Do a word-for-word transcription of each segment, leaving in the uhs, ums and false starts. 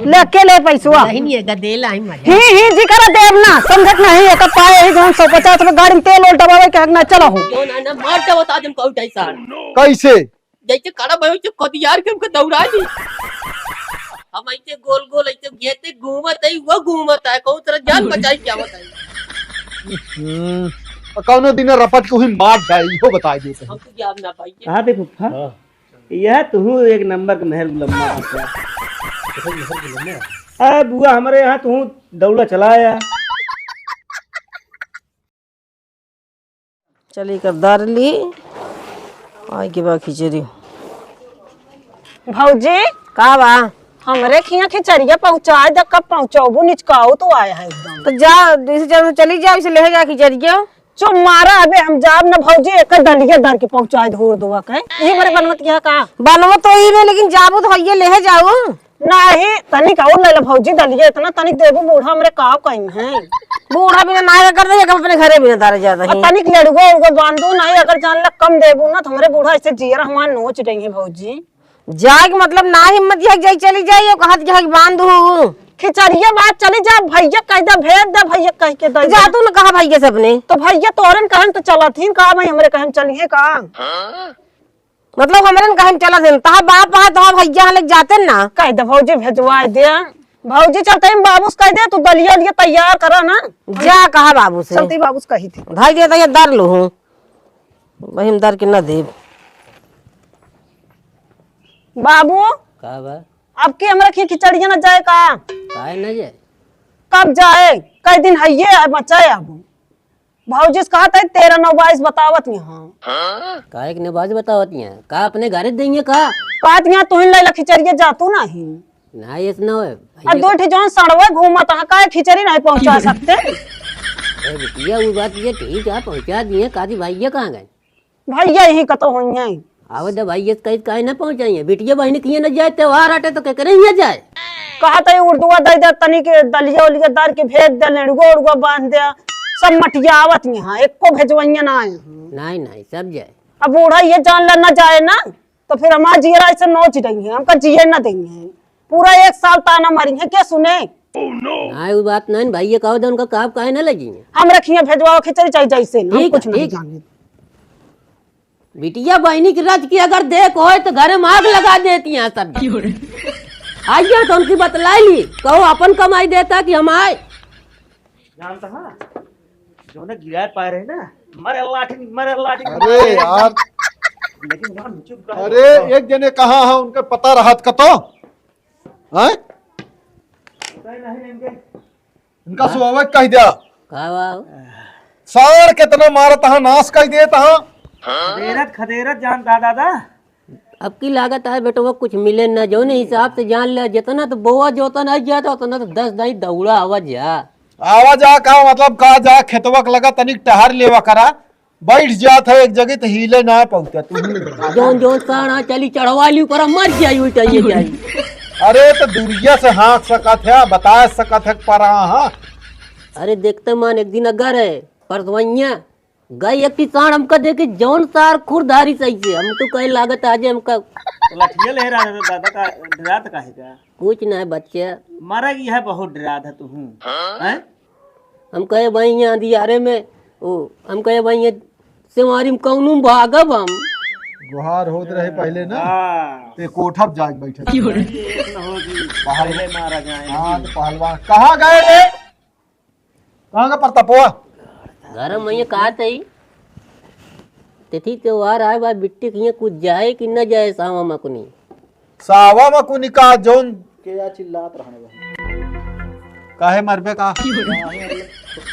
ले के ले पैसवा। नहीं, नहीं, गदेला ही मजा। ही, ही, जी करा देब ना, समझत नहीं, एक पाए ही जौन सौ पचास रुपये गाड़ी में तेल ओल दबावे के हक ना, चलो हो। क्यों ना, ना, मार के बता देम कहू जाई सार। कैसे? जैसे खड़ा भयो, जो कदियार के हमको दौड़ा दी। हम ऐसे गोल गोल ऐसे घेते घूमत है, वो घूमत है, कहू तरह जान बचाई क्या बताई। हम्म, और कौनो दिन रपट के हुई मार जाए, इहो बता देते हैं। हम तो जान ना पाई। कहा दे फुफ्फा? हाँ। यह तू एक नंबर के मेहर गुलम्मा बाटे। अरे बुआ, हमरे यहाँ तू दौड़ा चलाया। चली कर दर ली, आई के बा खिचड़ी। भौजी, का बा? हमरे खिया खिचड़िया पहुँचाए द, कब पहुँचौबू, निचकाऊ तो आया है एकदम। तो जा, इसे चल, चली जा, इसे ले जा खिचड़िया। चुप मारा, अबे हम जाब न भौजी, एक डलिया धर के पहुँचाए धोर दुआ के। यही बरे बनवत किया का? बनवत तो ही में, लेकिन जाबू तो हइये लेहे जाऊ। नहीं, तनिक और ले ले भौजी डलिया, इतना तनिक देबू, बूढ़ा हमरे का कहीं है। बूढ़ा बिना ना कर दे, अपने घरे बिना तारे जाता और है। तनिक लेड़ुआ उड़ुआ बांधू नहीं, अगर जान ला कम देबू ना, तो हमरे बूढ़ा ऐसे जियर हमार नोच रही है भौजी। जाए के मतलब ना हिम्मत यह जाई, चली जाई, यो कहत यह बांधू। खिचड़िया बात चली जा, भैया कह दे, भेज दे, भैया कह के दे जा दे। तू न कहा भैया से अपने। तो भैया तोरन कहन तो चलत ही, कहा भाई हमरे कहन चली है का? मतलब हमरे न कहन चलत ही, तहा बाप आ, तहा भैया लेके जाते ना। कह दे भौजी भेजवा दे। भौजी चलते ही बाबूस कह दे, तू दलिया उलिया तैयार करा ना। जा कहा बाबू से। चलते ही बाबूस कही थी। धाई दे तो ये दर लू हूँ। वही हम दर के न देब। बाबू। का बा? अब के हमरा खी खिचड़िया न जाए का? काहे न जाए? कब जाए? कई दिन हइये है बचाए अब। भौजी से कहत है तेरह नौ बाईस बतावत यहाँ। काहे के नौ बाईस बतावत यहाँ? का अपने घरे देंगे का? कहत यहाँ तुहिन लैला खिचड़िया जातू नहीं। ना, ऐसे ना होए। अब भैया दो ठे जौन सड़वे घूमत हैं, काहे खिचड़ी नहीं पहुंचा सकते? अरे बिटिया, वो बात ये ठीक है, पहुंचा दिए, काजी भैया कहाँ गए? भैया यहीं कतो होइहैं। आवे दे भैया, कहीं काहे ना पहुंचाइए, बिटिया बहिनी किए न जाए, त्योहार आटे तो केकरे हियां जाए? कहा तो ये उर्दुआ दे दे, तनी के दलिया उलिया दार के भेज दे, लेड़ुआ उड़ुआ बांध दे, सब मटिया आवत यहाँ, एको भेजवैया ना आए हैं। नहीं, नहीं, सब जाए। अब बूढ़ा ये जान ला ना जाए ना, तो फिर हमार जियरा ऐसे नोच रही है, हमका जिए ना देंगे। पूरा एक साल ताना मारी है, क्या सुने? नहीं, वो बात नहीं, भैया कहो दे, उनका काम काहे ना लगी है? हम रखिए, भेजवाओ खिचड़ी चाहे जैसे ना, हम ठीक है, कुछ नहीं ठीक। जाने। बिटिया बहिनी के रज की अगर देख होए तो घरे में आग लगा देती हैं सब। आइए तो उनकी बतलाई ली, कहो अपन कमाई देता कि हम आए। जानता है, जो ना गिराए पाए रहे ना, मरे लाठी, मरे लाठी, अरे यार। लेकिन वहाँ नीचे उतरा अरे, है। एक जने कहाँ है, उनका पता रहत का तो? हैं? पता ही नहीं इनके। इनका हाँ? सुआवे कह दिया। का बा? सार कितना मारत हा, नाश कह देत हा। खदेरत, खदेरत जानता दादा। अब की लागत है बेटवा कुछ मिले न, जौने हिसाब से जान ले, जितना तो बोआ जोता नहीं जाता, उतना तो दस दाई दौड़ा आवा जा। आवा जा का मतलब का जा, खेतवा के लगा तनिक टहर लेवा करा, बैठ जात है एक जगह तो हिले ना पहुंचा तू। जौन जौन साढ़ा चली चढ़वा ली ऊपर मर जाई, उल्टा ये जाई। अरे तो दुरिया से हाँक सकत है, बता सकत है परा हाँ। अरे देखते मान एक दिन अगर है परसवैया गई एक किसान हमका देखे जौन सार खुरधारी सही से, हम तो कहे लागत आज हमका लठिया ले रहा है दादा का, डरात काहे का? कुछ ना है बच्चे। मरा की है बहुत डरात है तू। हैं? हम कहे भाई यहाँ अंधियारे में, ओ, हम कहे भाई ये सेवारी में कौनू में भागब हम। गुहार होत रहे पहले ना, हाँ। ते कोठा पे जाके बैठे। ये एक न हो कि पहल- पहले मारा जाए। हाँ, तो पहलवान कहाँ गए रे? कहाँ का परतपुआ? घर में ये कहा तई? तिथि त्योहार आए बा, बिट्टी किए कुछ जाए कि न जाए सावा मकुनी? सावा मकुनी का जौन के या चिल्लात रहने बा। काहे मरबे का? काहे मतलब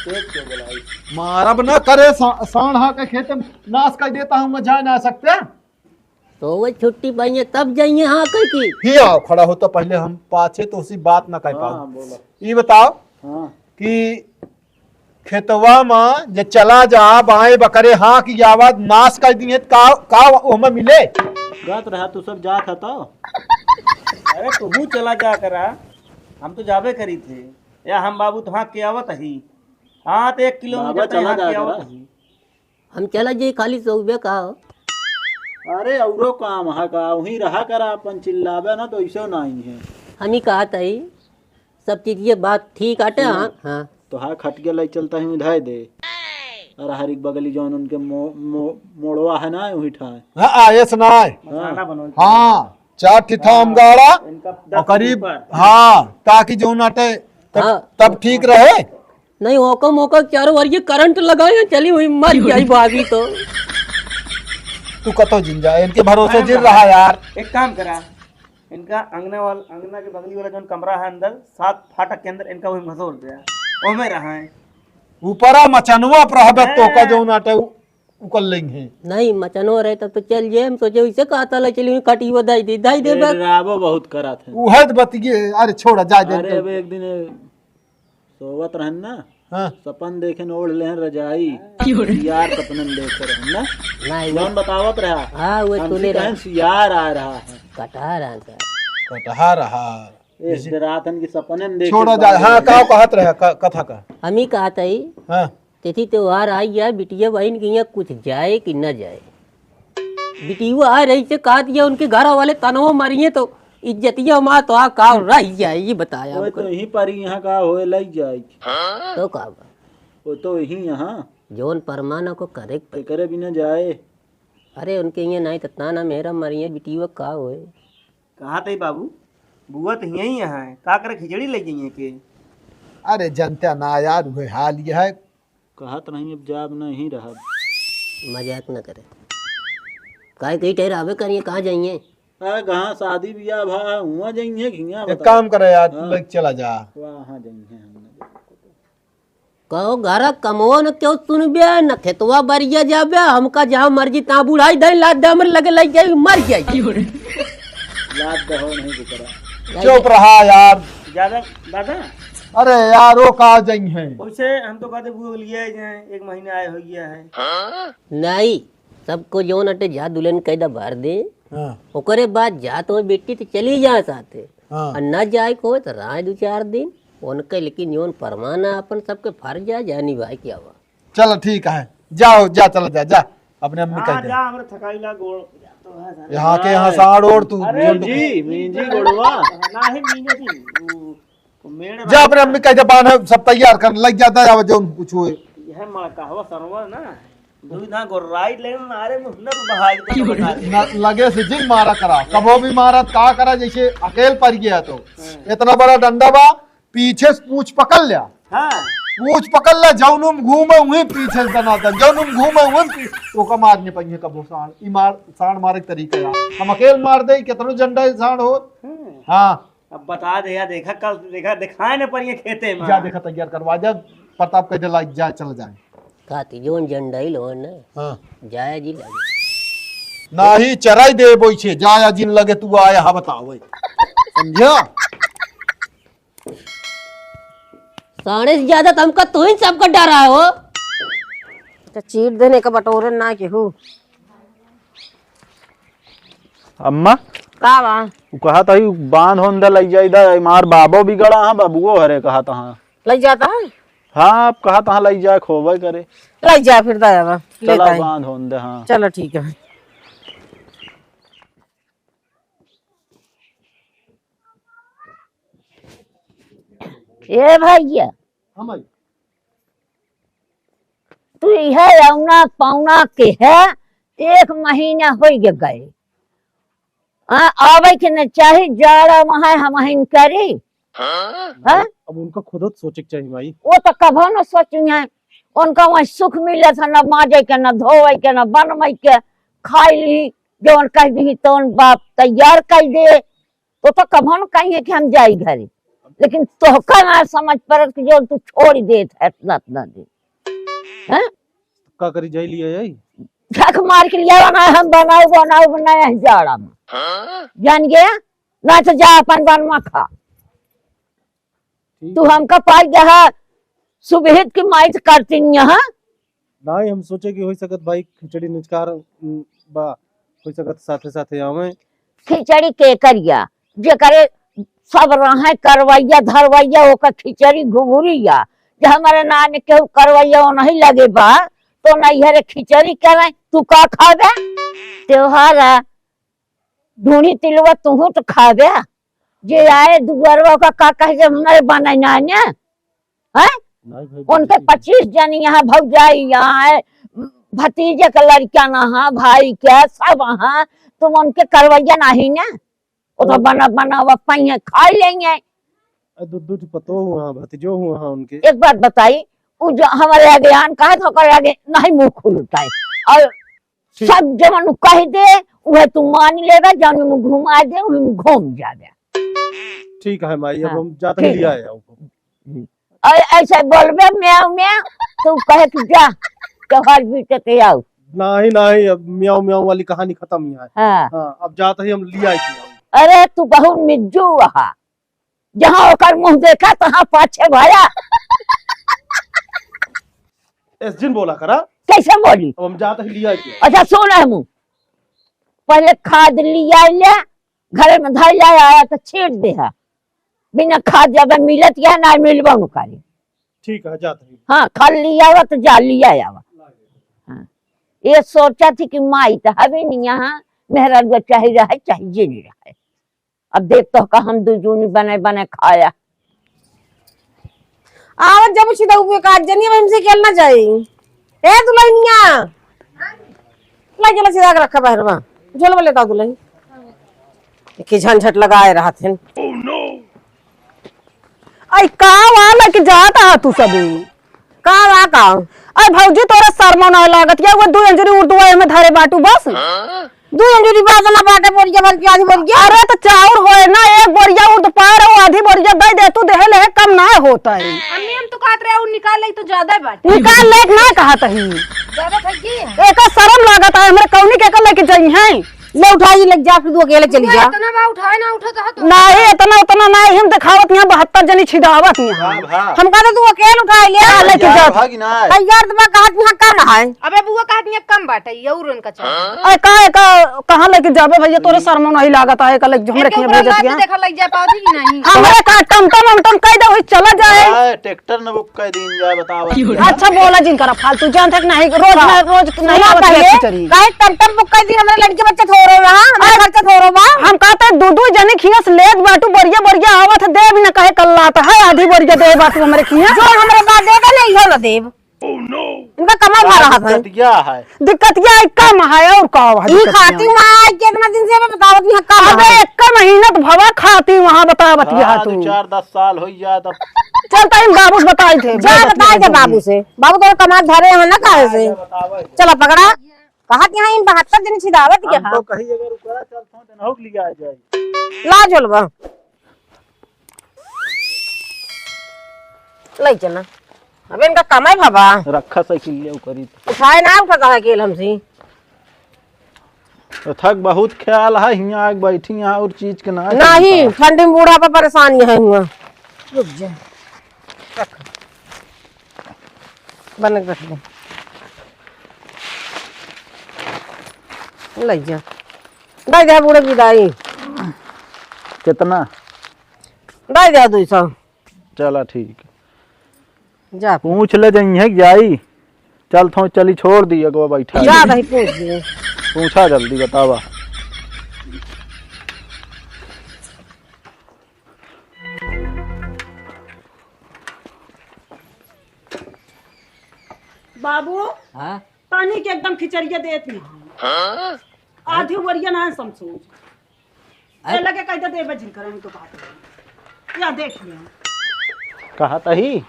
तेज क्यों बोलाई? मारब न करे सा-, साँढ़ हा के खेत में नाश कर देता हूँ, मैं जा ना सकते। तो वो छुट्टी पाइए तब जाइए हाँ कह की। ही आओ, खड़ा हो तो पहले हम पाछे तो उसी बात ना कह हाँ, पाओ। बोलो। ये बताओ हाँ। कि खेतवा में जे चला जा बाएं बकरे हाँ की आवाज नाश कर दिए का, का ओमे मिले? गत रहा तू सब जात है तो। अरे तू चला जा करा, हम तो जाबे करी थे। या हम बाबू तो हाँ के आवत ही। हाँ तो एक किलोमीटर बाबा तो चला यहाँ जा के आवत करा। ही। हम चला जाई खाली सौ रुपया का हो। अरे औरो काम है का, वहीं रहा करा अपन, चिल्लाबे ना तो ऐसो नहीं है। हम ही कहा तई सब चीज ये बात ठीक आटे। हाँ, हाँ। हाँ। तो हाँ, खटिया लाई चलता ही उधाय दे। अरे हर एक बगली जौन उनके मो-, मो-, मोड़वा है ना, वही ठाए। हाँ, आयस ना आए। हाँ। हाँ, चार ठिठा हम गाड़ा इनका और करीब, ऊपर। हाँ, ताकि जौन आटे तब, हाँ। तब ठीक रहे। नहीं, ओका मोका चारों ओर ये करंट लगाए, चली हुई मर जाई भाभी तो। तू कतो जिन जा, इनके भरोसे अरे जिन रहा यार। एक काम करा, इनका अंगना वाल-, अंगना के बगली वाला जौन कमरा है अंदर, सात फाटक के अंदर इनका वही घसोर दे, ओमे रहा है। ऊपरा मचनवा पर रहबे तो का हाँ। जौन आटे उ-, उकल लेंगे। नहीं, मचनवा रहे तब तो चल जे, हम सोचे उसे कहा था, ले चली हुई कटी वो दाई दे, दाई दे ए, बस। रावो बहुत करत है। उहे तो बतिये, अरे छोड़ा, जा दे अरे इनके। अब एक दिन सोवत रहन ना, हाँ। सपन देखे न ओढ़ लेहन रजाई। क्यों रे? सियार सपनन देखे रहन ना। ना, वो जौन बतावत रहा। हाँ, वो हमसे तूने कहें रहा। सियार आ रहा है। कटहा रहा था। कटहा रहा। इस इसी डरातन की सपनन देखे छोड़ा जाए। हाँ, का कहत रहा, क-, कथा का? हम ही कहत हई। हाँ। तिथि त्योहार आई है, बिटिया बहिन के यहाँ कुछ जाए कि न जाए? बिटिया आ रही से कहत ये उनके घर वाले तनवा मरिए तो इज्जतिया मा तो आ का रह जाए, ये बताया ओए, हमको। तो यहीं पर ही यहाँ का होए लग जाए। तो का बा? वो तो यहीं यहाँ। जौन परमाना को करे के पड़े। एकरे बिना जाए। अरे उनके यहाँ नहीं तो ताना मेहरा मरिए, बिटिया का होए? कहा थे बाबू, बुआ तो यहीं यहाँ है, का करे खिचड़ी ले जाइए के? अरे जनता ना यार, वह हाल यह है। कहत नहीं अब जाब नहीं रहब। मजाक न करे। काहे कई ठहरावे करिए, कहाँ जाइए? अरे कहाँ शादी बियाह भा, हुआ जाइए, घिया एक बता। काम करे यार, तू हाँ। लेके चला जा। वहाँ जाइए हम। कहो घर कमवन क्यों सुनबे, न खेतवा बरिया जाबे, हमका जहाँ मर्जी तहाँ बुढ़ाई दे, लाद दे हमरे लगे लग जाई, मर जाई। लाद दहो नहीं बेचारा। चुप रहा यार। ज्यादा दादा। अरे यार, वो का जाई हैं? वैसे हम तो कहते वो लिए जाए, एक महीना आए हो गया है। नहीं, सबको जौन अटे जा दुल्हन कैदा भर दे। हाँ। ओकरे बाद जा तो बेटी तो चली जा साथे। हाँ। और न जाए को तो रहा दो चार दिन। उनके लेकिन जौन परमाना अपन सबके फर्ज आ जानी भाई क्या हुआ। चलो ठीक है, जाओ, जा, चला जा, जा, अपने अम्मी कह हाँ, दे। जा, हमरे थकाई ला गोड़। यहाँ के यहाँ साड़ ओढ़ तू, अरे, जोन तू मींजी, मींजी गोड़वा। ना ही मींजी, वो, वो मेड़ जा, अपने अम्मी कह दे, बांध सब तैयार कर, लग जाता है, अब जो कुछ हुए। यह मड़काहवा सरवा ना, दुई ना गोर्राई ले, मारे मुंह ना बहाई तो बता दे। ना, लगे से जिन मारा करा, कबो भी मारा, का करा, जैसे अकेल पड़ गया तो। हाँ। इतना बड़ा डंडा बा, पीछे से पूछ पकड़ लिया। हाँ। पूछ पकड़ ले, जौनुम घूमे वहीं पीछे से दनादन, जौनुम घूमे वहीं पी-, ओका मार नहीं पाइए कबो साँड़। ई मार, साँड़ मारे के तरीका है। हम अकेल मार दे, कितनो झंडा है साँड़ हो। हाँ। हाँ। अब बता दे या, देखा कल, देखा, दिखाए न पड़िए खेते में। जा देखा तैयार करवा जा, प्रताप कह दे लाइक जा, चल जाए। काती जौन झंडा ही लो ना। हाँ। जाया जी लगे। नाही चराई दे बोइछे, जाया जिन लगे तू आया हा बतावे। समझा? साढ़े से ज्यादा तो हमका तू ही सबका डरा हो। तो चीट देने का बटोरे ना केहू। अम्मा, का बा? उ कहा था, "ई बांध होन दे, लई जाई दा, मार बाबो बिगड़ा है, बाबुओ हरे," कहा था। लई जाता है? हाँ, आप कहा था, लई जाए, खोबे करे। लई जाए फिर दाया बा, चला, लेता है। बांध होन दे, हाँ। चलो, ठीक है। ए भैया, हाँ भाई। तू इहे औना पौना के है, एक महीना होइ गए। आ, आवे के न चाही, जाड़ा वहाँ हम हिन करी। हाँ? अब उनका खुद सोचे के चाही माई। वो तो कभो न सोची है। उनका वहाँ सुख मिले था, न माजे के, न धोवे के, न बनवे के, खाई ली, जौन कह दी तौन बाप तैयार कर दे। वो तो कभो न कही है कि हम जाई घरे, लेकिन तोहका ना समझ पड़त कि जो तू छोड़ देत है इतना, इतना दिन। हैं? का करी, जाई लिया जाई? झक मार के लिया ना, हम बनाऊ, बनाऊ, बनाए हैं जाड़ा में। जान गया? ना तो जा अपन बनवा खा। ठीक तू है। हमका पाई गया सुबहित की माई से करती यहाँ। नाही, हम सोचे कि होइ सकत भाई खिचड़ी निचकार, उम, बा, होइ सकत साथे साथे आवे। खिचड़ी के करिया, जेकरे सब रहे करवैया धरवैया, ओकर खिचड़ी घुघुरिया। जे हमारे नान केहू करवैया ओ नहीं लगे बा, तो नैहरे खिचड़ी करे, तू का खाबे? त्योहार है, ढूंढी तिलवा तुहू तो खाबे। जे आए दुआरवा का, का कहे जे हमरे बनाई ना है ना? हैं? नहीं भाई, उनके बिल्कुल। पच्चीस जन यहाँ भौजाई यहाँ है, भतीजे के लड़का ना है, भाई के सब हैं, तुम उनके करवैया नहीं ना? वो तो बना, बनावा पाइए, खाई लेंगे। अरे दो, दो ठो पतोह हुआ, भतीजो हुआ उनके। एक बात बताई, उ जो हमारे आगे आन कहा था, ओकरे आगे नहीं मुँह खुलता है। और ठीक। सब जवन उ कह दे, उहे तू मान लेबे, जवन मुँह घुमा दे, उहे मुँह घूम जाबे। ठीक है माई, अब हाँ, हम जाते ठीक लिया है। आया हूँ। और ऐसे बोलबे म्याऊ म्याऊ, तू कहे कि जा, तोहर बीते ते आओ। नहीं, नहीं, अब म्याऊ म्याऊ वाली कहानी खत्म ही है। हाँ। हाँ, अब जाते ही हम लिया के आओ। अरे, तू बहुत मिज्जू हा। जहाँ ओकर मुँह देखा, तहाँ पाछे भया। एस जिन बोला करा। कैसे बोली? अब हम जाते ही लिया के आओ। अच्छा, सुन है मुँह। पहले खाद लिया ले, घर में धर ले आया तो छीट दे है। बिना खाद जब मिलत है, ना मिलबो न करे। ठीक है, जाते ही। हाँ, खाद लिया आवा तो जा लिया आवा। हाँ। ये सोचा थी कि माई तो हवे नहीं यहाँ, मेहरा चाहे रहे, चाहे जे नहीं रहे। अब देख तो का हम दू जूनी बने, बने खाया। आवत जब छिदऊ पे काट जनी, अब हमसे खेल ना जाई। ए दुल्हनिया, ला चला सीधा के रखा बहरवा, झोलवा लेता दुल्हन। के झंझट लगाए रहत हन। आई का वाला के जात आ तू सभी? का बा का? अरे भौजी, तोरा शर्मा ना लागत या? वो दू अंजुरी उर्दुआ में धरे बाटू बस। हाँ? दू अंजुरी बात ना बाटे, बोरिया भर के आधी बोरिया। अरे तो चाउर होए ना, एक बोरिया उर्द पाए रहो, आधी बोरिया दे दे तू, देहे लेहे कम ना होता है। अम्मी, हम तो कहत रहे, वो निकाल ले तो ज्यादा ही बाटे। निकाल ले ना कहत ही। ज्यादा थक गई है। एका शर्म लागत है हमरे, कौनी के कर लेके जाई हैं। ले उठाई, ले जा, फिर तू अकेले चली जा। इतना बा उठाए ना उठत है तो। नहीं, इतना उतना नहीं, हम दिखावत यहाँ बहत्तर जनी छिदावत यहाँ। हाँ, हाँ। हम कहते तू अकेले उठाए ले। हाँ, लेके तैयार जाओ। भागी ना है। तैयार तो मैं कहत यहाँ कम है। अबे बुआ कहत यहाँ कम बाटे, ये और उनका चाहिए। अरे का, का, कहाँ लेके जाबे भैया, तोरे शर्मो नहीं लागत है, का लेके हमरे इनके किया ऊपर भेजत लात किया? देखा लग जा पावती कि नहीं? हमरे का टमटम वमटम कह दे, वही चला जाए। हाँ, ट्रैक्टर न बुक कर दीन जाए, बतावा। अच्छा बोला जिन करा फालतू, जान तक नहीं, रोज हाँ। ना, रोज नहीं सुना आवत पहले, है खिचड़ी। काहे टमटम बुक कर दी, हमरा लड़के बच्चे थोड़ो बा, हमरा अरे, खर्चा थोड़ो बा। हम कहते दू दू जने खियस लेत बाटू, बरिया बरिया आवत है, देब न कहे कल्लात है, आधी बरिया दे बाटू हमरे खिया। जो हमरे बा दे दे, नहीं हो ना देब। इनका कमाई भा रहा था। दिक्कतिया है। दिक्कतिया है, कम है और का है ई दिक्कतिया? खाती वहाँ आज के इतना दिन से मैं बतावत नहीं, कम अबे है। एक महीना तो भवा खाती वहाँ बतावत हाँ, गया तू। दो चार दस साल हो गया तब। चल, तई बाबू से बताई थे, जा, बताई थे बाबू से। बाबू तो कमा धरे हैं ना, काहे से? बतावे। चला पकड़ा। कहा कि हाँ, इन बहत्तर दिन छिदावत हम गया। तो कही अगर ओकरा चलत हो, तो नहुक लिया जाए। ला झोलवा। ले चला। अब इनका कमाई भवा। रखा साइकिल ले करी। उठाए ना उठा कहा गेल हमसे। तो थक बहुत ख्याल है, हियाँ आके बैठी यहाँ और चीज के ना नहीं, चिंता। ठंडी में बूढ़ा पर परेशान यहाँ हुआ। रुक जा। रख। बन के रख दे। ले जा। दे दे बूढ़े विदाई। कितना? दे दे दो सौ। चला ठीक। जा। पूछ ले जइहे कि जाई। चल थो चली छोड़ दी अगवा बैठा। जा दही पूछ दिए। पूछा जल्दी बतावा। बाबू, हाँ? तनी के एकदम खिचड़िया देत नहीं। हाँ? आधी उमरिया ना है समसू। अरे। ए लगे कह दे देबे जिन करे हम तो बात। या देख लिया। कहा तही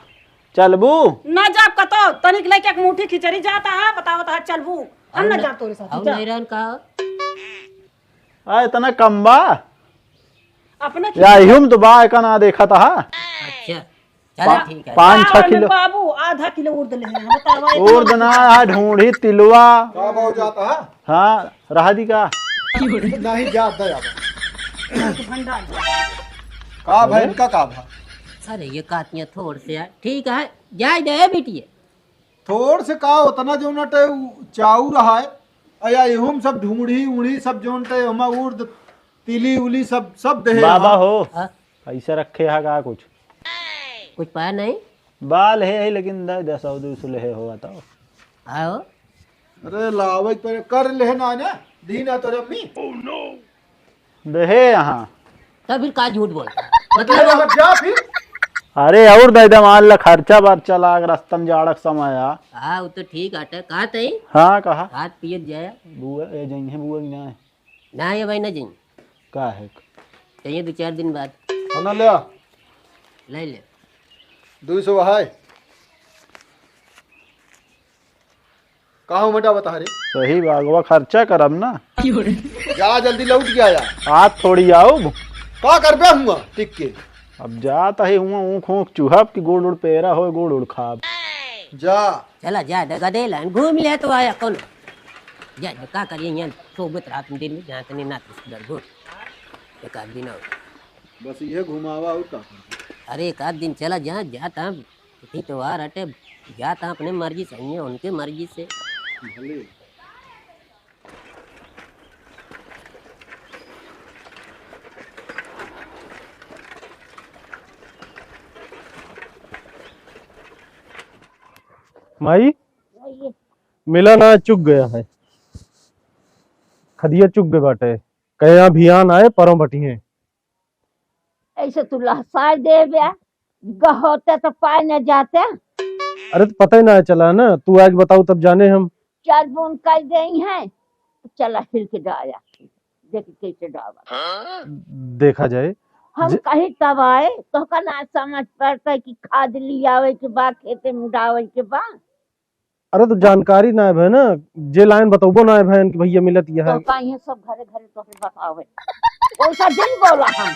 चलबू? ना जाब कतो, तनिक लेके एक मुट्ठी खिचड़ी जाता है, बतावत है चलबू। हम हम ना न-, जाब तोरे साथ, हम जा। नहीं रहन का? आ, इतना कम बा? अपने या खिचड़ी इहुम तो बा, एका ना देखा था। अच्छा, चला पा-, ठीक है। पाँच छः का किलो। बाबू, आधा किलो उर्द ले हैं, बतावा, इतना उर्द ना, आ, ढूंढी, तिलवा। का भाव जाता है? हाँ, रहा दी का? नहीं, जा, दे अब। भंडार। का भाई, अरे? इनका का भाव? अरे, ये कातियाँ थोड़ से है। ठीक है, जाए दे बिटिया। थोड़ से का, उतना जो ना टे उ चाउर है, अया इहुम सब ढूंढी, उढ़ी सब जोन टे, हमा उर्द, तिली, उली सब, सब देहे बाबा हमा। हो, हाँ? पैसा रखे है का कुछ? कुछ पाया नहीं? बाल है, है, लेकिन दे, दे, सौ दो सौ ले है होगा तो। आओ। अरे लावे तो कर ले ना, ना, दी ना तो अम्मी। देहे यहाँ। तब फिर का झूठ बोलता? मतलब, अब जा फिर। अरे, और दे दे, मान ला, खर्चा बर्चा लाग, रस्तन जाड़क समय आ। हाँ, वो तो ठीक आटे। कहा तई? हाँ, कहा। खात पियत जाया। बुआ, ए, जइहे बुआ कि ना? ना, ये भाई ना जइहे। का है? चाहिए दो चार दिन बाद। खाना ले आ। ले ले। दो सौ है। कहाँ उमटा बता रे? सही बागवा, खर्चा करब ना। जा जल्दी लौट के आया। आज थोड़ी आउब। का करबे हुआ टिक के? अब जात ही हुआ, ऊँख ऊँख चुहब कि गोड़ उड़ पेरा होय, गोड़ उड़ खाब। जा। चला जा, गदे लाइन घूम ले तो आया कौन? जा, जा, का करिए यहाँ सोबत रात में दिन में, जहाँ तनी ना तो सुधर घूम। एक आध दिन और। बस ये घुमावा और का करबे? अरे एक आध दिन चला जा, जा तब। छुट्टी त्योहार हटे, जात हैं अपने मर्जी से, आइए उनके मर्जी से। भले। माई, मिला ना चुक गया है, खदिया चुक गए बाटे, कहे यहाँ भियान आए, परों बटी हैं। ऐसे तू लहसाए देबे, गहोते तो पाए न जाते। अरे तो पता ही ना चला ना, तू आज बताऊ तब जाने हम। चार बूंद कर देई हैं, चला हिल के डाया, देखी कैसे डावा। देखा जाए। हम जे- कहीं तब आए, तो का ना समझ पड़ता है कि खाद लियावे के बा, खेते में डावे के बा। अरे तो जानकारी ना है ना, जे लाइन बतौबो ना है कि भैया मिलत यह तो है। का ये सब घरे घरे तोहरे बतावे? कौन सा दिन बोला हम?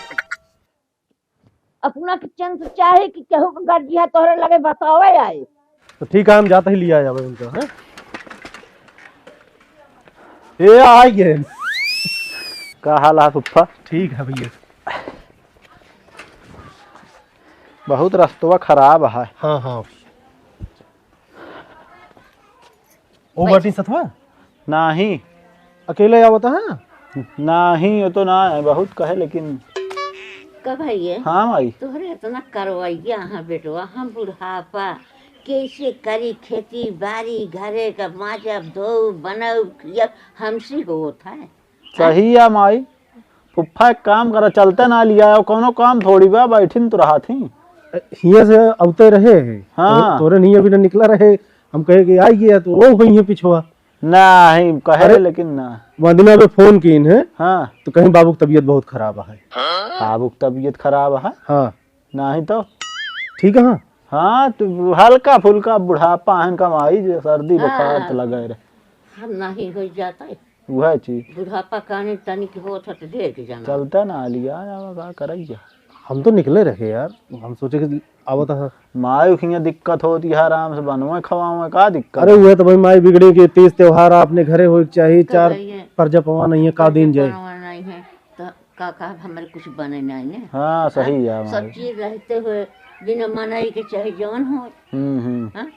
अपना के चंद चाहे कि केहू के गर्जिया तोहरे लगे बतावे आए। तो ठीक है, हम जाते ही लिया जावे उनका, हैं? ये आ गए। का हाल है फुफ्फा? ठीक है भैया। बहुत रस्तवा खराब है। हाँ, हाँ। ओ बाटी सतवा? नाही। अकेले आवत है? नाही, वो तो ना है, बहुत कहे, लेकिन कब है ये? हाँ, माई। तोहरे इतना करवैया है, बेटवा, हम बुढ़ापा कैसे करी खेती बाड़ी, घरे का माजब, धोब, बनब, खियब, हमसे को होत है। सही है, माई। फुफ्फा, एक काम करा, चलते ना लिया आओ, कौनो काम थोड़ी बा, बैठिन तो रहा थी। हियाँ से अवते रहे हैं। हाँ। तो-, तोरे नहीं अभी ना निकला रहे, हम कहे कि आई गया, तो वो हुई है पिछवा। नाही, कहे अरे, लेकिन ना। वंदना पे फोन कीन है, हाँ। तो कहीं बाबू की तबीयत बहुत खराब है। बाबू की तबीयत खराब है? हाँ। नाही तो। ठीक है, हाँ। हाँ, तो हल्का फुल्का बुढ़ापा है, कमाई जे सर्दी बुखार हाँ। तो लगे रहे। हम नाही हो जाता है। वह चीज। बुढ़ापा काने तनिक होत है तो देख जाना। चलता ना लिया, अब का करैया? हम तो निकले रहे यार, हम सोचे कि आवत है। माई उखियाँ दिक्कत होती है, आराम से बनवे खवावे, का दिक्कत अरे है? वह तो भाई माई बिगड़ी कि तीज त्योहार आपने घरे होए के चाहिए, चार कब है ये? परजा पवा नहीं है, का दिन जाए? पवा नहीं है, तो का, का हमरे कुछ बने नहीं ने? हाँ, सही हाँ? है सब माई। चीज रहते हुए बिना मनई के चाहे जवन हो। हम्म, हम्म। हाँ?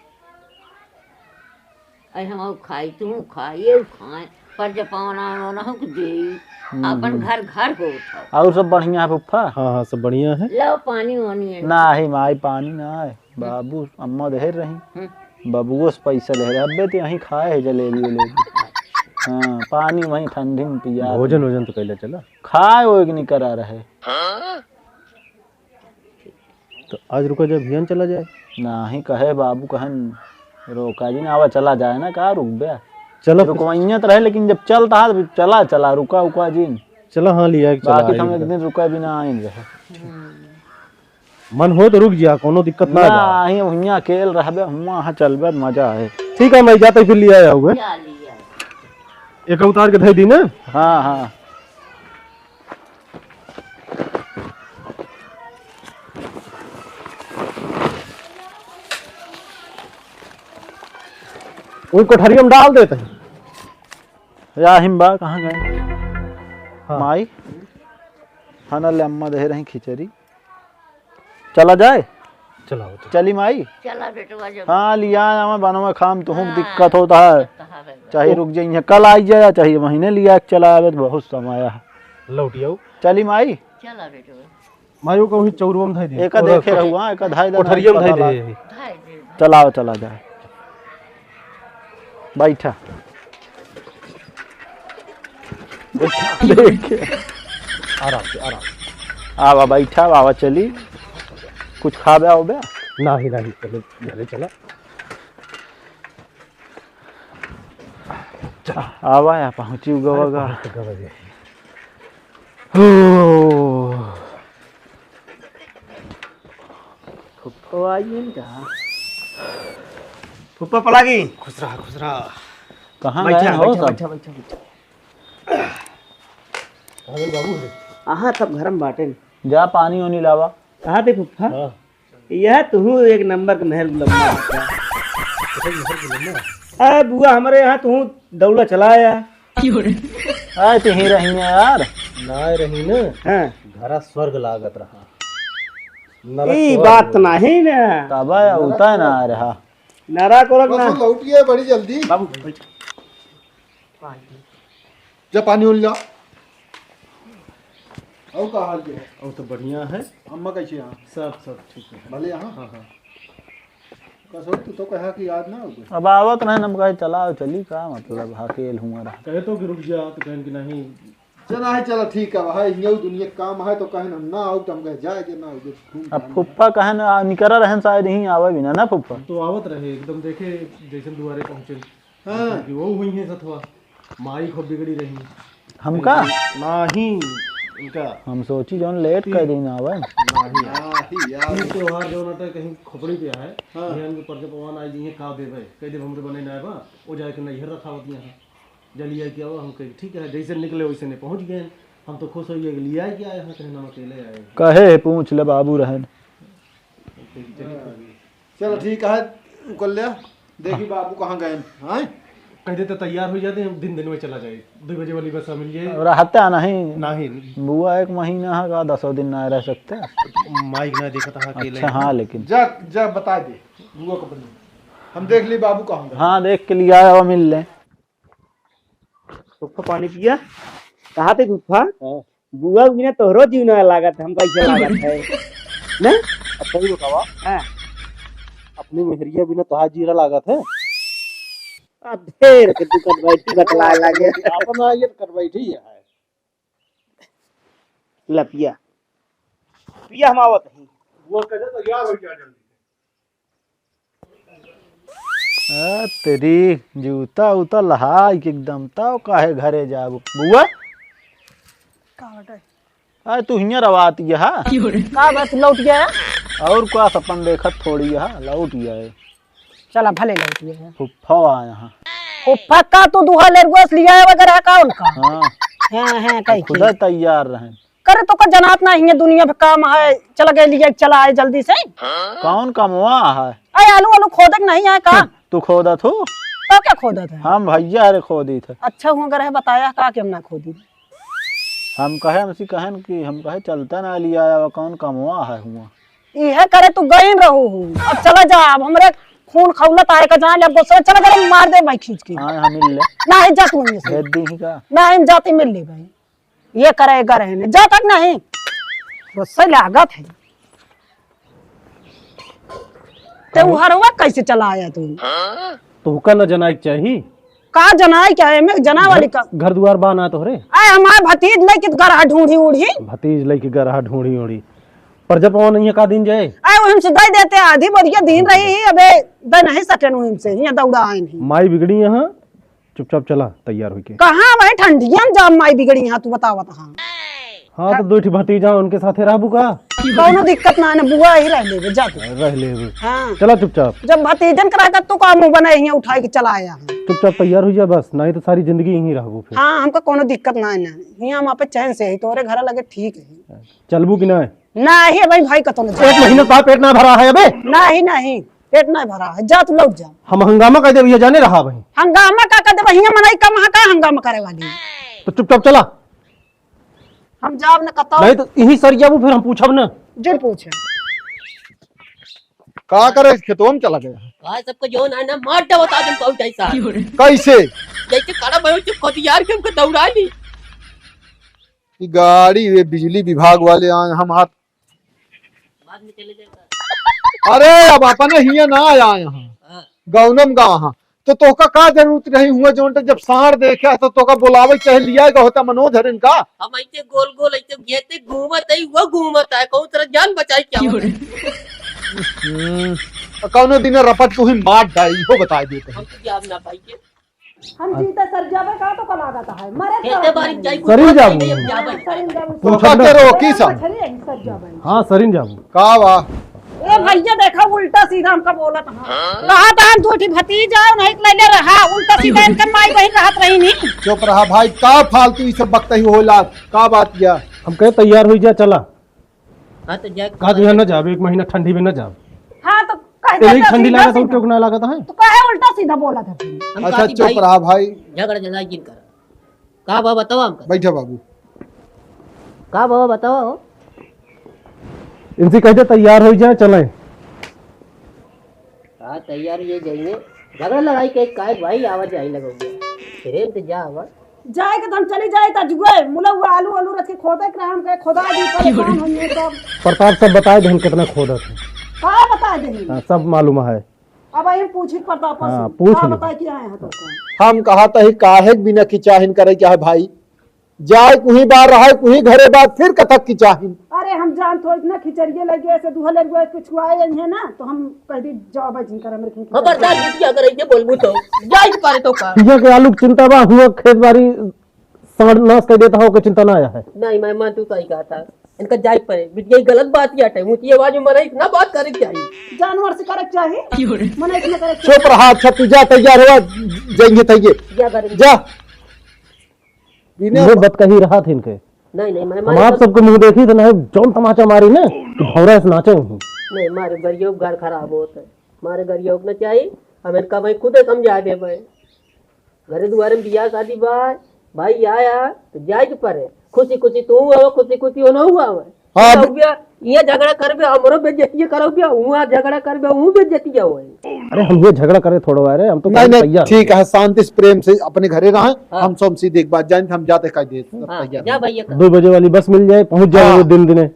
अरे हम खाई, तू खाई, ये खाए, पर जब पावना ओनहु के देई, हम्म, अपन हम्म। घर घर होत हौ। और सब बढ़िया है फुफ्फा? हाँ, हाँ, सब बढ़िया है। लो पानी वानी है। नाही माई, पानी ना है। हम्म। बाबू अम्मा देहे रही। हम्म। बबुओ से पैसा ले रहे। अबे तो यहीं खाए है जलेबी वलेबी। हाँ, पानी वहीं ठंडी में पिया। भोजन वोजन तो कैले चला। खाए वो एक नहीं करा रहे। तो आज रुका जाए, भियान चला जाए। नाही, कहे बाबू कहन, रोका जी ना, आवा चला जाए ना, का रुकबे? चलो फिर। रुकवइया तो रहे, लेकिन जब चलता है तो चला, चला, रुका उका जी। चला, हाँ, लिया एक चला बाकी आए हम एक इनका। दिन रुका भी ना आइन रहे। मन हो तो रुक जा, कोनो दिक्कत ना बा। नाही, हुआं अकेल रहबे, हुआं हाँ चलबे, मजा आए। ठीक है, मैं जाते फिर लिया आऊँगा। क्या लिया? एक उतार के धई दी ना। हाँ, हाँ। वही कोठरिया में डाल देते हैं। या हिम बा, कहाँ गए? हाँ। माई, खाना ले अम्मा दे रही खिचड़ी। चला जाए? चलाओ, चलो। चली माई? चला बेटवा, जब हाँ, लिया आवा, बनवा खाम, तुहूँ हाँ, दिक्कत होता है। दिक्कत तो है बेटा। चाहे ओ- रुक जाइए, कल आई जाए, चाहे महीने लिया के चला आवे, तो बहुत समय है। लौट आओ। चली माई? चला बेटवा। माई, वो कहूँ चौरवा में धई दे। एका और देखे कोठ-, रहुआ, एका धाई देना, कोठरिया में पता धाई लाग- दे। धाई दे। चलाओ, चला जाए। बैठा। बैठा। देख। आराम से, आराम से। आवा, बैठा, आवा, चली। कुछ खाबे, आओबे? नाही, नाही, पहले घरे चला। आवा, या पहुँची गवा गा। पहुँच गवा गे। हो। फुफ्फो आई है का? फुफ्फो पलागी। खुश रहा, खुश रहा। कहाँ बैठा, गए हो बैठा, सब? बैठा, बैठा, बैठा। अरे बाबू रे। अहाँ सब घर में बाटेन। जा पानी ओनी लावा। कहाँ थे फुफ्फा? हाँ। यह तुहू एक नंबर के महल गुलम्मा। महल गुलम्मा? अरे बुआ, हमरे यहाँ तुहू दौड़ा चलाया। आए तो ही रही ना यार। ना रही ना। हाँ। घरा स्वर्ग लागत रहा। नरक ई स्वर्ग बात हो। नाही ना। तब आया, उता ना आ रहा। नरक उरक ना। बस लौट गया बड़ी जल्दी। बाबू, बैठ। जा पानी उल ला। और का हाल है? और तो बढ़िया है। अम्मा कैसे हैं? सब, सब ठीक है। भले यहाँ? हाँ, हाँ। कसो तू तो कहा कि याद ना हो गई। अब आवत रहे, हम कहे चला, चली का मतलब, अकेल हुआ रहा। कहे तो कि रुक जा, तो कहन कि नहीं। चला है, चला ठीक है भाई, ये दुनिया काम है तो कहन हम ना आओ, तो हम कहे जाए के ना हो, घूम अब टहल फुफ्फा कहे ना, निकरा रहन शायद यहीं आवे भी ना, ना फुफ्फा? तो आवत रहे, एकदम देखे जैसे दुआरे पहुँचे। हाँ। कि वो हुई है सथवा, माई खूब बिगड़ी रही। हमका? नहीं, इनका। हम सोची जौन लेट कर दिन आवे। नहीं। नाही यार। तीज त्योहार जौन अटे कहीं खोपड़ी पे है, हाँ। ये हमके परजा पवान आई जी, ये का देवे? कह देब हमरे बने ना बा, वो जाके नैहर रखावत यहाँ। जल्दी आई के आवा, हम कहे, "ठीक है, जैसे निकले वैसे नहीं पहुँच गए।" हम तो खुश हो गए, "ले आए क्या आए हैं?" कहे, "हम अकेले आए हैं।" कहे, पूछ ले बाबू रहन। कहे, "चलिए।" चलो ठीक है, कर लिया। देखी बाबू कहाँ गए हैं? कह देते तैयार हो जाते, हम दिन दिन में चला जाए, दो बजे वाली बस मिल जाए। रहता नहीं। नहीं। बुआ एक महीना है का, दसों दिन ना रह सकते। माइक ना देखा था अकेले। अच्छा, हाँ, लेकिन जा, जा बता दे बुआ को बंद। हम देख ली बाबू कहाँ गए। हाँ, देख के लिया आवा, मिल ले। फुफ्फा पानी पिया। कहा थे फुफ्फा? हाँ। बुआ बिना तोहरो जीव ना लागत, हम कैसे लागत है? ने? अब सही बतावा। हाँ। अपनी मेहरिया बिना तोहार जीरा लागत है? अब ढेर के तू कट बैठी बतलाए लागे। अपना ये कट बैठी है। लपिया। पिया हम आवत हैं। वो कहे तैयार हो गया जल्दी। आ, तेरी जूता उता लहाई के एकदम, तब काहे घरे जाबो? बुआ? का बटे? आ, तू हियाँ रवात गया हा? का बस लौट गया? और का सपन देखत थोड़ी हा, लौट गया है। चला, भले लौट गया है। फुफ्फा आया हा। फुफ्फा का तू दुहा लेरगोस लिया है वगैरह का उनका? हाँ। हाँ, हाँ, कही खुदा थी। तैयार रहें। करे तो का जनात ना हियाँ दुनिया पे काम है, चला गए लिया, चला आए जल्दी से। कौन कमवा है? अरे आलू, आलू खोदे के नहीं है का? हम्म, तू खोदत हो? तो क्या खोदत है? हम भैया अरे खोदी थे। अच्छा हुआ अगर है बताया का कि हम ना खोदी। हम कहे, हमसे कहन कि हम कहे चलता ना लिया आया, कौन कमवा है हुआ? इहे करे तू गईन रहू हूँ। अब चला जा, अब हमरे खून खौलत आए का जान ले, अब गुस्सा चला करे मार दे भाई खींच के। हाँ, हम मिल ले। ना है जा तू वहीं से। भेज दी ही का? ना हम जाते मिल ले भाई। ये करे, करे ने। जा तक नहीं। गुस्सा लागत है। ते उ हरवा कैसे चला आया तू? तोहका न जनाई के चाही। का जनाई क्या है? मैं जना वाली घर, का? घर दुआर बा ना तोहरे? आए हमार भतीज लेके गरहा ढूंढी उड़ी। भतीज लेके गरहा ढूंढी उड़ी। पर जब पवन नहीं है का दिन जाए? आए वो हमसे दे देते, आधी बोरिया दिन रही, अबे दे नहीं सकेन हमसे, यहाँ दौड़ा आए नहीं। माई बिगड़ी यहाँ। चुपचाप चला, तैयार होके। कहाँ भाई ठंडिया में जाम माई बिगड़ी यहाँ, तू बतावत हाँ। हाँ, तो दो ठी भतीजा उनके साथे रहबू का? कौनो दिक्कत ना है ना, बुआ ही रह लेबे, जा तू। रह लेबे। हाँ। चला चुपचाप। जब भतीजन के रहता तू का मुंह बनाए हियाँ उठाए के चला आया है। चुपचाप तैयार हो जा बस, नहीं तो सारी जिंदगी यहीं रहबू फिर। हाँ, हमका कौनो दिक्कत ना है ना, हियाँ हम आपे चैन से है, तोरे घर लगे ठीक है। चलबू कि नहीं? नहीं भाई, भाई कतो नहीं एक महीना का पेट ना भरा है अबे। नहीं, नहीं। पेट नहीं भरा है, जा तू लौट जा। हम हंगामा कर दे भैया, जाने रहा भाई। हंगामा का कर दे भैया, मनई कम है का हंगामा करे वाली? तो चुपचाप चला। हम जाब न कतो। नहीं तो यहीं सर जाबू, फिर हम पूछब न। जिन पूछे। का करे, खेतवा में चला गया? का सबको जो ना, ना मार दे, बता दे कौन कैसा। कैसे? जैसे कड़ा भयो तो खतियार के हमको दौड़ा ली। ई गाड़ी वे बिजली विभाग वाले आए, हम हाथ बाद में चले जाएगा। अरे, अब अपने हियाँ ना आया यहाँ। हाँ। गौनम गाँव हाँ। तो तोहका का जरूरत रही हुआ, जौन तक जब साँड़ देखे तो तोहका बोलावे के चाहे, लिया गए होता मनोज हरिन का। हम ऐसे गोल गोल ऐसे घेते घूमत है, वो घूमत है, कौन तरह जान बचाई क्या हो? हम्म, कौनो दिन रपट को ही मार डाई, हो बताई देते हैं। हम तो जाब ना पाई के। हम जीते सर जाबे का तो का लागत है, मरे खेते बारी जाई, सरिन जाबू। जाबे। सरिन जाबू। पूछत ना। के रोकी सब। मछरी है, सर जाबे। हाँ, सरिन जाबू। का बा? ए भैया, देखा, उल्टा सीधा हमका बोलत है। कहा था हम दो ठी भतीजा, नहीं ले ले रहा, उल्टा सीधा इनकर माई बहिन रहत रही नहीं। चुप रहा भाई, का फालतू ई सब बकतही होला, का बात किया? हम कहे तैयार हुई जा, चला। हाँ, तो जा। का तुझे न जाब, एक महीना ठंडी में न जाब। हाँ, तो कह यही देता ठंडी सीधा लागत है, सीधा। क्यों ना लागत है? तो काहे उल्टा सीधा बोला था तू? हम अच्छा, कहा कि चुप भाई, रहा भाई। झगड़ा झंझट जिन कर। का बा बतावा हमका? बैठा बाबू। का बा बतावा हो? इनसे कह दे तैयार हो जाए, चलें। का तैयार ये जाइए? झगड़ा लड़ाई के काहे भाई, आवा जाए लगोगे। प्रेम से जा आवा। जाए के तो हम चली जाए ता जुए, मुला हुआ आलू, आलू रच के खोदे के रहा, हम कहे खोदा दी, परेशान होइए सब। प्रताप सब बताए दे हम कितना खोदत है। का बताए दे? हाँ, सब मालूम है। अब आई पूछी प्रताप हाँ, से। पूछ का लो। बताए कि आए हैं तो? हम कहा तही काहे के बिना किचाहिन करे क्या है भाई? जाए कुही बार रहे, कुही घरे बार, फिर कथक किचाहिन। अरे हम जान थोड़ी ना खिचड़िए लगे ऐसे दुहले हुए कुछ हुआ है ना, तो हम कह दी जाओ भाई जिनकर हमरे खेत में। खबरदार बिटिया अगर ऐसे बोलबू तो जाए के पारे तो का? पिया के आलू के चिंता बा, हुआ खेत बारी साँड़ नाश कर देता हो, के चिंता ना आया है। नहीं, मैं, मैं तू सही कहा था। इनका जाए के परे, बिटिया गलत बात किया है, ऊँची आवाज में मना इतना बात करे के चाहिए। जानवर से करे के चाहिए। क्यों रे? मना इतना करे के चुप रहा, अच्छा तू जा तैयार हुआ, जाएंगे तैये। क्या करेंगे? जा। बिना मुँह बत कही रहा थे इनके। नहीं, नहीं, मैं, हम मैं आप सब सबको मुँह देखी तो नहीं, जौन तमाचा मारी ना, कि भौरा से नाचे हूँ। नहीं, मारे गरियों का घर खराब होता है, मारे गरियों को ना चाहिए, हम इनका मैं खुदे समझा दे भाई। घरे दुआरे में बियाह शादी बा, भाई आया तो जाए के परे, खुशी खुशी तू आवा, खुशी खुशी होना हुआ आवा। हाँ, अब ये, ये झगड़ा करबे, हमरो बेइज्जती करोगे, हुआ झगड़ा करबे, हूँ बेइज्जती होए। अरे हम ये झगड़ा करे थोड़ो, अरे हम तो नहीं, करे नहीं, तैयार ठीक हैं। है, शांति से प्रेम से अपने घरे रहें, हाँ। हम सोमसी देख बात जान, हम जाते का दे, सब हाँ, तैयार जा हैं। भैया का। दो बजे वाली बस मिल जाए, पहुँच जाए हाँ। वो दिन दिने।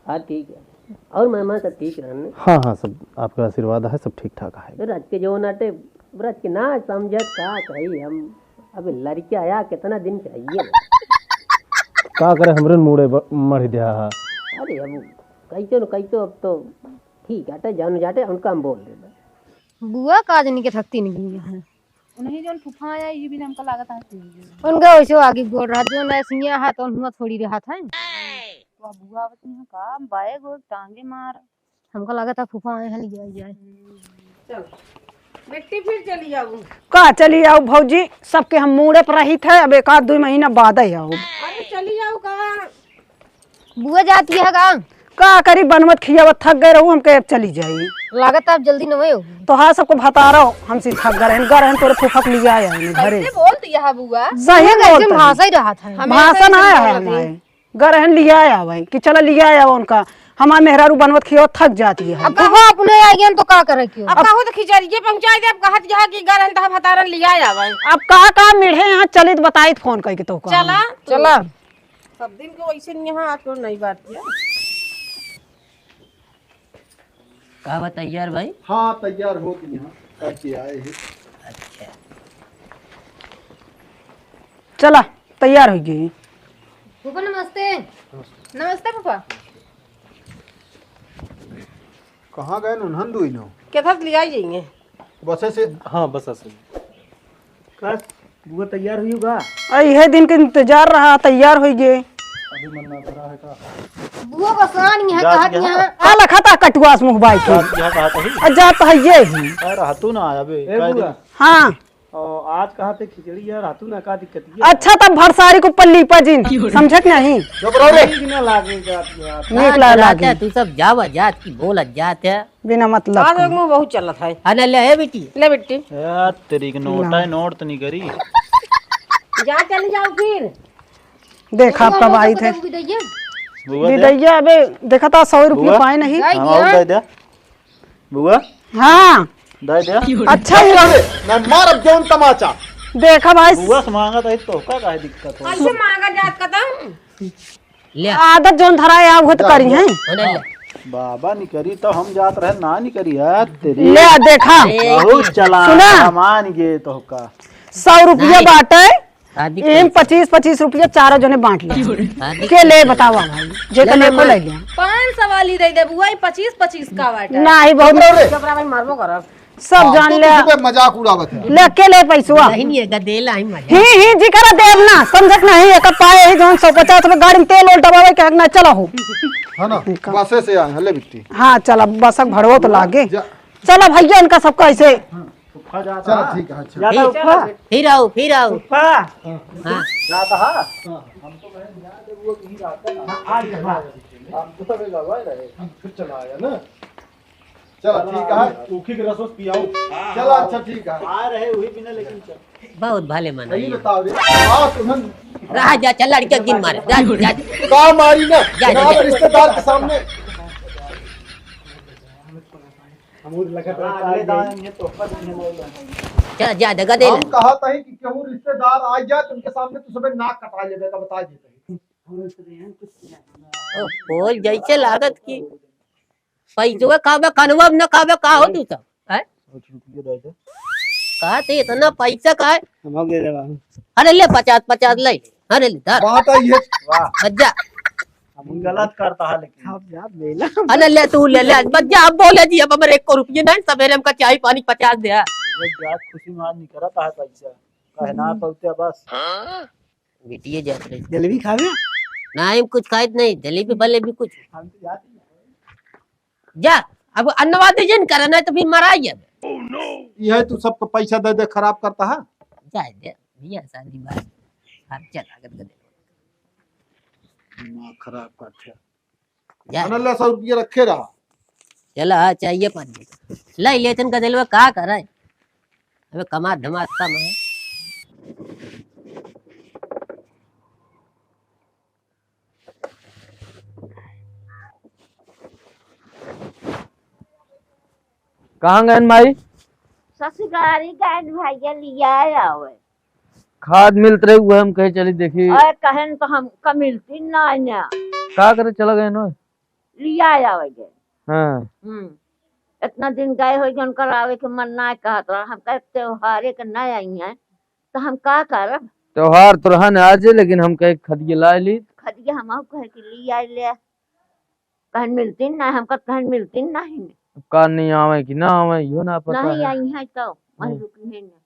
हाँ, ठीक है। और मेहमान सब ठीक रहन? हाँ, हाँ, सब आपका आशीर्वाद है, सब ठीक ठाक है। रात के जो नाटे, रात के ना समझत का कही हम, अब लड़के आया कितना दिन चाहिए। का करे, हमरे मूड़े ब-, मढ़ दिया है। अरे अब कैसे न कैसे, अब तो ठीक आटे, जान जाटे, उनका हम बोल देबे। बुआ का जनी के थकती नहीं है। उन्हीं जौन फूफा आया, ये भी हमका लागत है। उनका वैसे आगे बोल रहा, जो नैसिया है, तो हुआ थोड़ी रहा था। तो अब बुआ आवत नहीं है का, बाए गोड़ टांगे मार। हमका लागत है फूफा आए हैं, ले जाए, जाए। चल, बेटी फिर चली आऊ। का चली आऊ भौजी, सबके हम मूड़े पर रही थे, अब एक आध दो महीना बाद ही आऊ। अरे चली आऊ का? बुआ जाती है का? का करी, बनवत खियावत थक गए रहू, हमके अब चली जाई। लागत आप जल्दी नवे हो। तो हाँ, सबको भतारो हमसे थक गए रहन, गए रहन तोरे फूफक लिया आए हैं घरे। कैसे बोलती है बुआ? सही बुआ कैसे बोलत है। भाषा ही रहा था। हमेशा भाषा ही ना सुनत आया है रहती। हमारे। गए रहन लिया आवे कि चला लिया आवे उनका। हमार मेहरारू बनवत खियावत थक जाती है। अब फूफा अपने आ गया तो का करे क्यों? अब अब कहूँ तो खिचड़िए पहुँचाई दे, अब कहत यह कि गए रहन तो भतारन लिया आवे। अब का का मिढ़े यहाँ चलित बताइत फोन करके तो का। चला। चला। सब दिन के वैसे नहीं है, आज को नई बात किया। का बा तैयार भाई? हाँ, तैयार हो के यहाँ करके आए हैं। अच्छा। चला, तैयार हो गई। फूफा नमस्ते। नमस्ते फूफा। कहाँ गए उन्हन दुइनो? केथा से लिया जाएंगे? बसे से। हाँ, बस से। का बुआ तैयार हुई का? आ, इहे दिन के इंतजार रहा, तैयार होई गे। अभी मन ना भरा है का? बुआ बसान यहाँ जात कहत यहाँ। यहाँ। आ लखा था कटुआ से मुँह बाई के। जात यहाँ कहा था ही? आ, जात है ये ही। अरे, रहतू ना आया बे, ए कह दे। बुआ। हाँ। और आज कहा थे खिचड़ी यार, रहतू ना, का दिक्कत ये? अच्छा, तब भरसारी के ऊपर लीपा जिन, समझत नहीं? चुप रहो रे। नीक ना लागे जात यहाँ। नीक ना लागे। तू सब जावा जात की बोलत जात है। बिना मतलब आज के। एक मुँह बहुत चलत है। हाँ, ले, ले, ए बेटी। ले बेटी। ए, तेरी के नोट ला। है, नोट तो नहीं करी। जा, चली जाओ फिर। देख, आप कब आई थे। बुआ दे। बिदैया, अबे, देखा था, सौ रुपये बुआ? पाए नहीं। जाए हाँ, दिया। और दे दे। बुआ? हाँ। दे दे। अच्छा ही अरे, मैं मारब जौन तमाचा। देखा भाई। बुआ से मांगा तो, तो का काहे दिक्कत हो? ऐसे मांगा जात का तो। ले। आदत जौन धरा है, आप वो तो जा, करी हैं। होने ले। बाबा निकरी तो हम जात रहे, ना निकरी है तेरी। ले देखा। बहुत चला, सुना। हम मान गए तो का। सौ रुपया बाटे, शादी एम पच्चीस पच्चीस रुपया चारों जने बांट ले। शादी के ले बतावा भाई, जे ले तो ले लेको माँ। ले लिया। पाँच सौ वाली दे दे बुआ, पच्चीस पच्चीस का बाटे। ना ही बहुत। अरे, सब जान ले। मजाक उड़ावत है। ले के ले पैसवा। नहीं, नहीं, एका देला ही मजा। ही, ही, जी करा देब ना, समझत नहीं, एका पाए ही जौन सौ पचास रुपया गाड़ी में तेल ओल दबावे के हक ना, चला हो। है ना? इनका। बसे से आए हैं, ले बिट्टी। हाँ, चला, बसक भड़वो तो लागे। जा। चला भैया, इनका सबका ऐसे। चला, ठीक है, अच्छा। ज्यादा फिर, उठा। फिर आओ, फिर आओ। उठा। हाँ। ज्यादा है। हाँ, हम तो कहें, यहाँ पे वो कहीं रहता ना। हाँ, आ गया, हाँ। हम तो अबे गवाए रहे। हम फिर चला आया ना। चला, ठीक है। ऊखी के रस वस पियाओ। चला, अच्छा, ठीक है। आ रहे वही बिना, लेकिन चल। बहुत भले मन यही है। बताओ रे। आ, तुमन रहा जा, चल, लड़के गिन मारे। जा, जा। का मारी ना? जा, जा, ना जा। रिश्तेदार के सामने। हम लगा तो अगले दान ये तोहफा देने वाला है। चल, जा, दगा दे हम ना। कहा था कि केहू रिश्तेदार आ जाए, तो उनके सामने तू सबे नाक कटा लेबे का बता देते हैं। ओ, बोल जैसे लागत की। पैसवा खाबे, खनवा न खाबे, का हो तू सब? हैं? कहा थे इतना पैसा का है? हम हो गए रे बाबू। अरे ले पचास, पचास ले। अरे ले, धर। बात आई है। वाह। बज्जा। हम गलत करता है लेकिन। अरे ले तू ले ले। बज्जा, अब बोले जी, अब हमारे एक को रुपये नहीं, सवेरे हमका चाय पानी पचास दे। ये जात खुशी मान नहीं करता है पैसा। कहना पौते बस। बिटिये जात रही। जलेबी खावे? नहीं, कुछ खाइत नहीं, जलेबी बलेबी कुछ। हम तो जात ही नहीं। जा, अब अन्नवा दीजिए न, करे नहीं तो फिर मराई अब। यह तू सबको पैसा दे दे, खराब करता है। जाए दे, भैया, शादी बात। खर्चा लागत कर दे। दिमाग खराब करते। जा। खाना ले, सौ रुपया रखे रहा। चला, हाँ, चाहिए पाँच बीघा। लाई लेतन का दिलवा का करे? अबे कमा धमाका में। कहाँ गए माई? ससुरारी गए भैया, लिया आवे। खाद मिलत रही, उहे हम कहे चली देखी। अरे कहन तो हमका मिलती ना है ना। का करे चला गए नो? लिया आवे गए। हाँ। हम्म। इतना दिन गए हो, उनकर आवे के मन ना कहत रहा। हम कहे त्योहारे के ना आई हैं, तो हम का करब? त्योहार तो रहन आज, लेकिन हम कहे खदिया ला ली। खदिया हम कहे कि लिया ले। कहन मिलती ना, हमका कहन मिलती नहीं। का नहीं आवे कि ना आवे, यो ना पता नहीं है। आई हैं तो वहीं हम्म। रुकी हैं ना।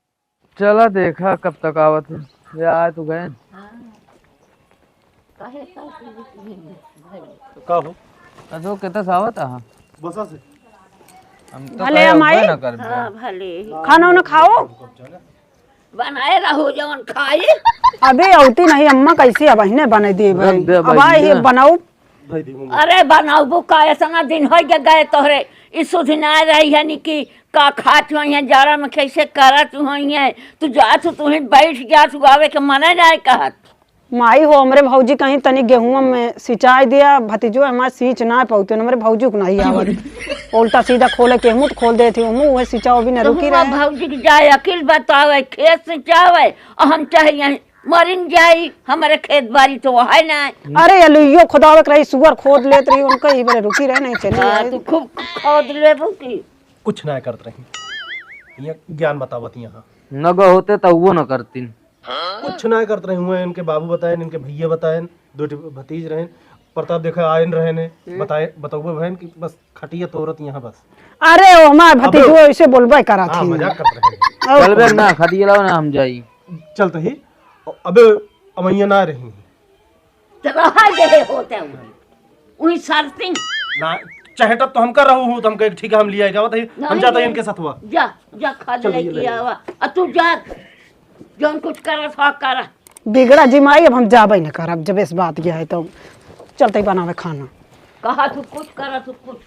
चला देखा कब तक आवत है। ये आए तो गए। हाँ। काहे का रुकी हैं भाई? का हो? अजो कितना सावत है? बसा से। हम तो भले कहे अम्मा अउबे ही। ना करबे। हाँ, भले ही। खाना उना खाओ। बनाए रहो जवन खाई। अबे औती नहीं अम्मा, कैसे अब अहिने बने देबे? रख दे अब भाई, आई ये। बनाऊ। भाई दी मम्मी। अरे बनाऊ का, इतना दिन हो गए, गए तोहरे, ई सुधि ना रही है नी कि का खात हुई है, जाड़ा में कैसे करत हुई है। तू जात हु, तू ही बैठ जात हु, आवे के मने नहीं कहत। माई हो, हमरे भौजी कहीं तनी गेहूं में सिंचाई दिया, भतीजो हमार सींच ना पाउते, हमरे भौजी को नहीं आवत। उल्टा सीधा खोले के मुंह खोल देती हूँ, मुंह वह सिंचाओ भी न तो रुकी हुआ रहे। भौजी के जाए अकिल बतावे, खेत सिंचावे, और हम चाहे यहीं मरिन जाई, हमरे खेत बारी तो है ना। अरे अलुइयो खोदावे के रही, सुअर खोद लेत रही, उनका ही बरे रुकी रहे, नहीं चली हाँ, आई। तू खूब खोद लेबू की। कुछ ना करत रही, ये ज्ञान बतावत यहाँ। नग होते तो वो न करतीन। कुछ ना करत रहे हुए, इनके बाबू बताएन, इनके भैया बताएन, दो ठे भतीज रहेन, प्रताप देखा आयन रहेन, हम्म। बताए, बतौबे भएन कि बस खटिया तोरत यहाँ बस। अरे, ओ हमार अबे भतीजो ऐसे बोलबे करा हाँ, थी। मजाक करत रहे। और चलबे ना, खटिया लाओ ना, हम जाई। चलत ही, अबे अमैया ना रही। तो रहा दे होते हुए। उही सरतिन। ना, चहेटत तो हमका रहू हूँ, तो हमका एक ठीक है, हम लिया जावत है, हम नहीं, जाता नहीं। इनके साथ हुआ। जा, जा, खाद चल, भैया, लेके ले। आवा। आ तू जा, जौन कुछ करा था, करा। बिगड़ा जी माई, अब हम जाबे न करब, जब इस बात यह है तो चलते ही बनावे खाना। कहा तू कुछ करा, तू कुछ।